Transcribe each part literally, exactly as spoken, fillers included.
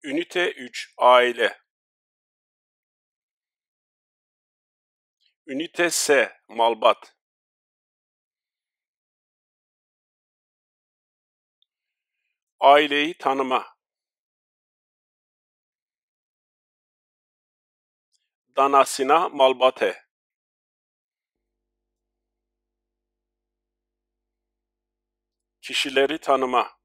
Ünite üç, aile. Ünite S, malbat. Aileyi tanıma. Danasîna malbatê. Kişileri tanıma.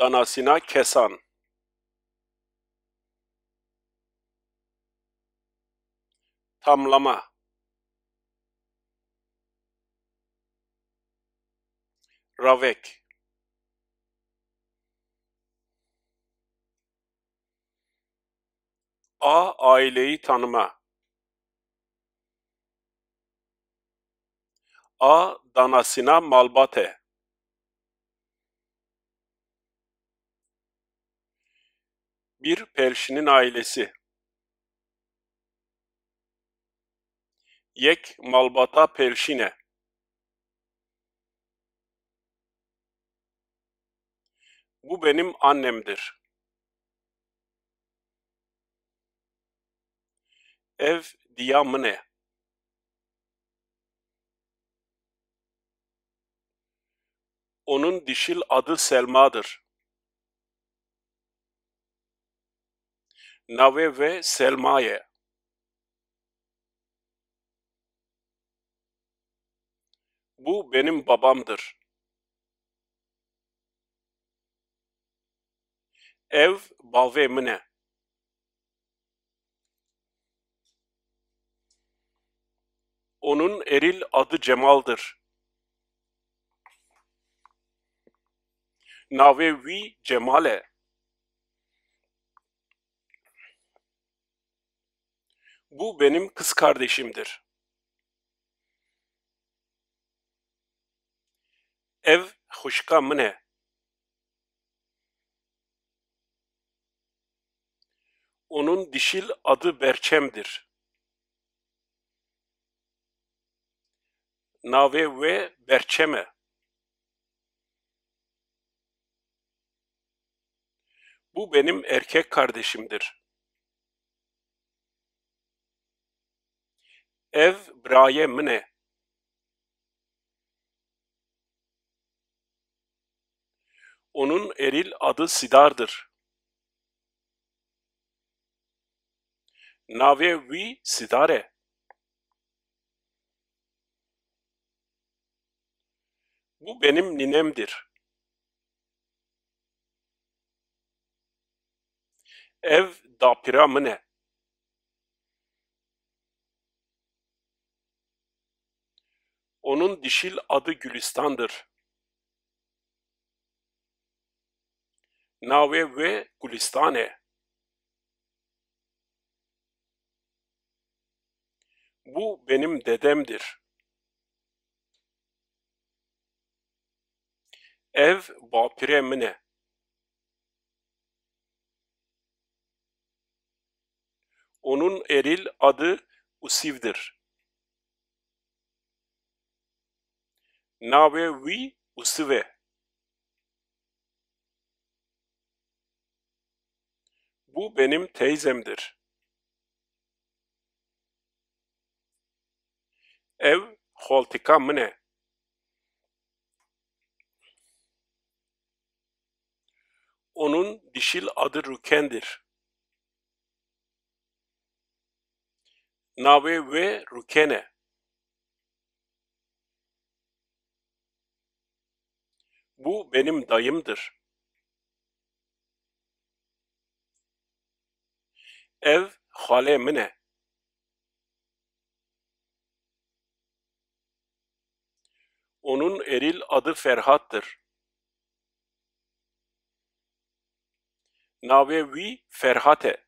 Danasîna kesan. Tamlama. Ravek. A, aileyi tanıma. A, danasîna malbatê. Bir, Pelşînîn ailesi. Yek, malbata Pelşîn e. Bu benim annemdir. Ev diya min e. Onun dişil adı Selma'dır. Navê wê Selma ye. Bu benim babamdır. Ev bavê min e. Onun eril adı Cemal'dır. Navê wî Cemal e. Bu benim kız kardeşimdir. Ev xwişka min e. Onun dişil adı Berçem'dir. Navê wê Berçem e. Bu benim erkek kardeşimdir. Ev birayê min e. Onun eril adı Sidar'dır. Navê wî Sidar e. Bu benim ninemdir. Ev dapîra min e. Onun dişil adı Gülistan'dır. Navê wê Gulistan e. Bu benim dedemdir. Ev bapîrê min e. Onun eril adı Usiv'dir. Navê wî Usiv e. Bu benim teyzemdir. Ev xoltika min e. Onun dişil adı Ruken'dir. Navê wê Ruken e. Bu benim dayımdır. Ev xalê min e. Onun eril adı Ferhat'tır. Navê wî Ferhat e.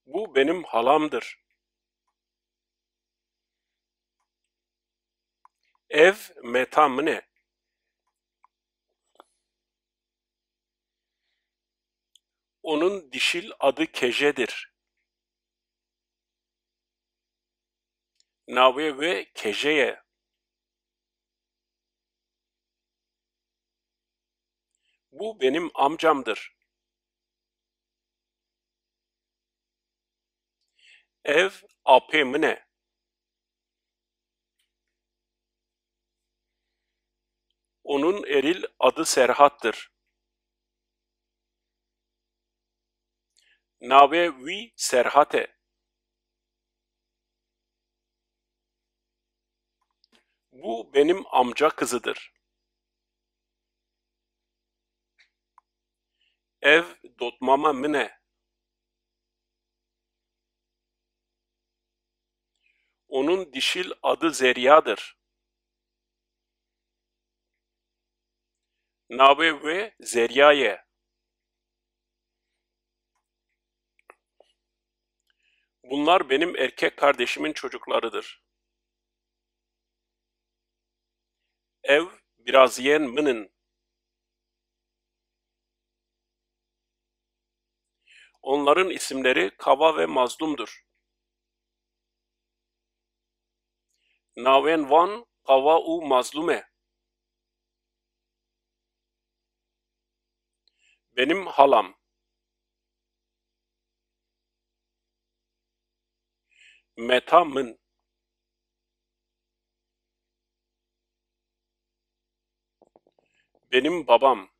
Bu benim halamdır. Ev meta min e. Onun dişil adı Keje'dir. Navê wê Keje ye. Bu benim amcamdır. Ev apê min e. Onun eril adı Serhat'tır. Navê wî Serhat e. Bu benim amca kızıdır. Ev dotmama min e. Onun dişil adı Zerya'dır. Navê wê Zerya ye. Bunlar benim erkek kardeşimin çocuklarıdır. Ev biraziyên min in. Onların isimleri Kava ve Mazlum'dur. Navên wan Kava û Mazlum e. Benim halam. Meta min. Benim babam.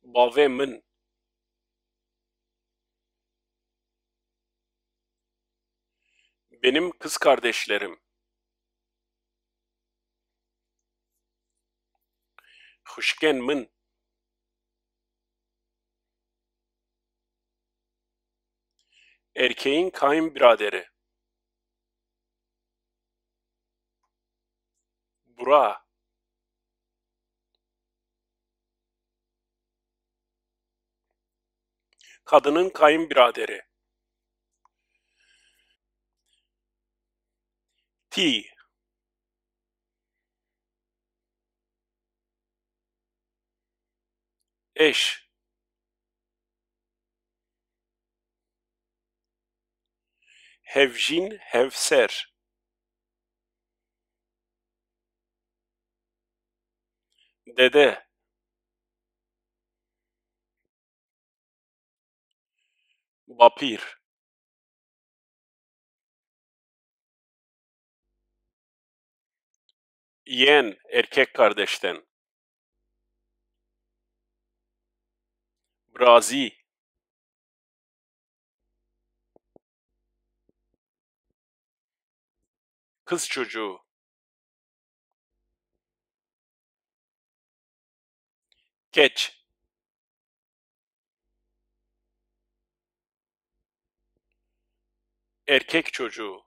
Bavê min. Benim kız kardeşlerim. Xwişkên min. Erkeğin kayınbiraderi. Bura. Kadının kayınbiraderi. Tî. Eş. Hevjîn, hevser. Dede. Bapîr. Yeğen, erkek kardeşten. Birazî. Kız çocuğu. Keç. Erkek çocuğu.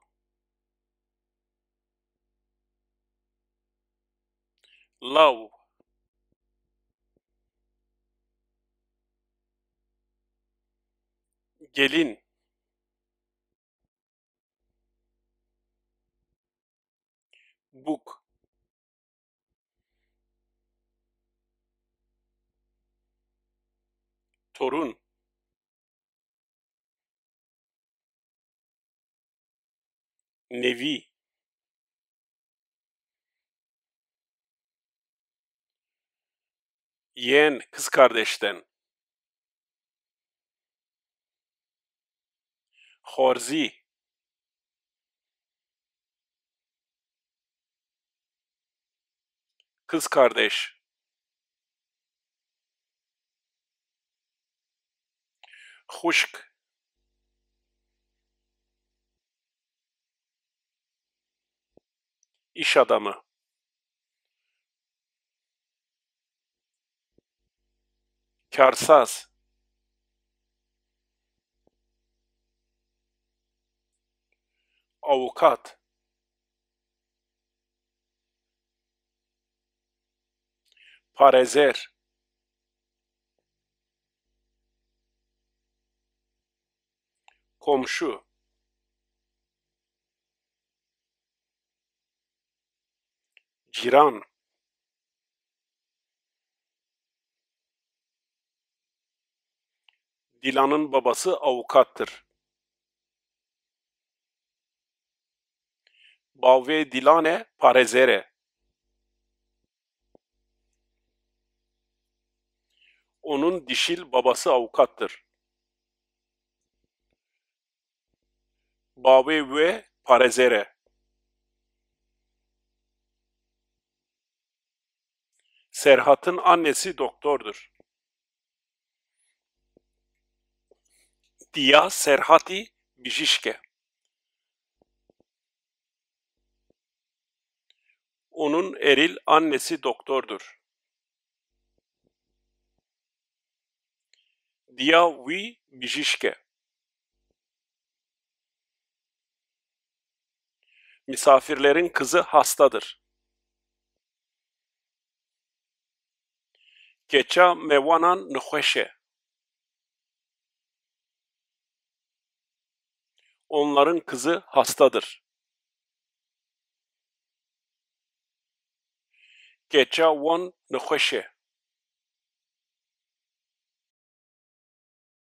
Law. Gelin. Bûk. Torun. Nevî. Yeğen, kız kardeşten. Xorzî. Kız kardeş. Xwişk. İş adamı. Karsaz. Avukat. Parêzer. Komşu. Cîran. Dîlan'ın babası avukattır. Bavê Dilan e parêzer e. Onun dişil babası avukattır. Bavê wê parêzer e. Serhat'ın annesi doktordur. Diya Serhatî bijîşk e. Onun eril annesi doktordur. Diya wî bijîşk e. Misafirlerin kızı hastadır. Keça mewanan nixweş e. Onların kızı hastadır. Keça wan nixweş e.